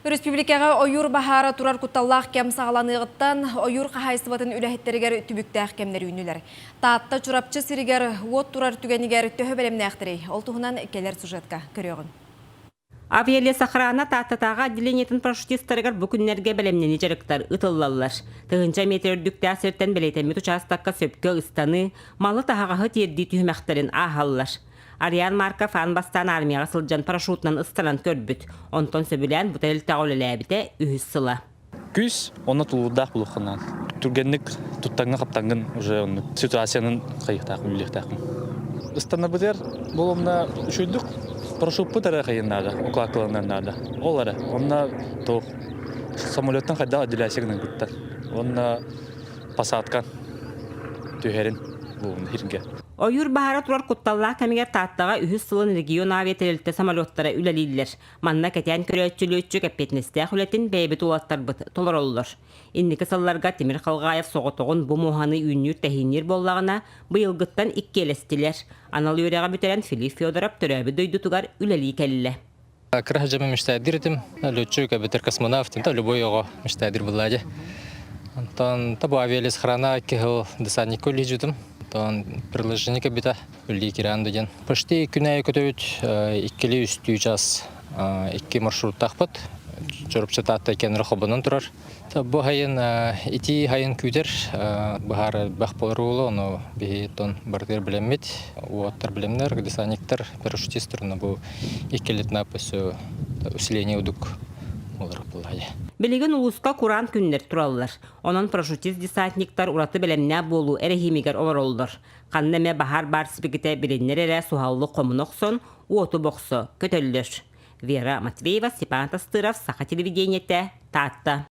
Өрөспүүбүлүкэҕэ ойуур баһаара турар кутталлаах кэм саҕаланыаҕыттан ойуур хаһаайыстыбатын үлэһиттэригэр түбүктээх кэмнэр үүннүлэр. Таатта Чурапчы сиригэр уот турар түгэнигэр төһө бэлэмнээхтэрий? Ол туһунан кэлэр сюжетка көрүөҕүҥ. Авиалесохрана Тааттатааҕы отделениетын парашютистарыгар бу күннэргэ бэлэмнэнии дьарыктар ыытыллаллар. Тыһыынча метр үрдүктээх сиртэн бэлиэтэммит учаастакка сөпкө ыстаныы, малы таһаҕаһы тиэрдии түһүмэхтэрин ааһаллар. Ариан Марков аан бастаан армияҕа сылдьан парашютунан ыстанан көрбүт. Онтон сөбүлээн бу тэрилтэҕэ үлэлээбитэ үһүс сыла. Күүс онно тулуурдаах буолуоххун Түргэнник туттаҥҥын-хаптаҥҥын уже оннук ситуациянын хайыахтаахпын билиэхтээхпин. Ыстанарбытыгар буолумна үчүгүйдүк парашютпут эрэ хайын наада, укладкаланар наада. Ол эрэ. Онно туох самолеттан хайдах отделяйся гынан кыттар. Уонна посадкан түһэрин буолумна сиргэ. Ойуур баһаара турар кутталлаах кэмигэр Тааттаҕа үһүс сылын регион авиатэрилтэ самолеттара үлэлииллэр. Манна кэтээн көрөөччү лүөччүк эппиэтинэстээх үлэтин бэйэбит уолаттарбыт толороллор. Инники сылларга Тимир Халгаев соҕотоҕун бу муоһаны үүннүүр-тэһиинниир буоллаҕына, быйылгыттан иккиэлэстилэр. Анал үөрэҕи бүтэрэн Филипп Федоров төрөөбүт дойдутугар үлэлии кэллэ. Кыра сылдьаммын мечтайдыыр этим. Летчик эбэтэр космонавт, да любой оҕо мечтайдыыр буоллаа дии. Онтон табу авиалесхрана кыһыл десантникка үлэлиир Онтон предложение кэлбитэ үлэлии кирээн да диэн. Почти күн аайы көтөбүт иккилии үстүү час икки маршруттаахпыт. Чурапчы Таатта иккиэннэрэ холбонон турар. Бу сайын итии сайын күүтэр баһаар элбэх буолар уолу, ону биһи тон барытыгар билэммит, уоттар билэмнэр, десантниктар, парашютистар, ону бу иккилитинэ өссө усиление удук буолар буолла. Билигин улууска кураан күннэр тураллар. Онон парашютист-десантниктар ураты бэлэмнээх буолуу эрэһиимигэр олороллор. Ханна эмэ баһаар баар сибикитэ билиннэр эрэ суһаллык хомуна охсон, уоту бохсо көтөллөр. Вера Матвеева, Степан Тастыров, Саха телевидениетэ, Таатта.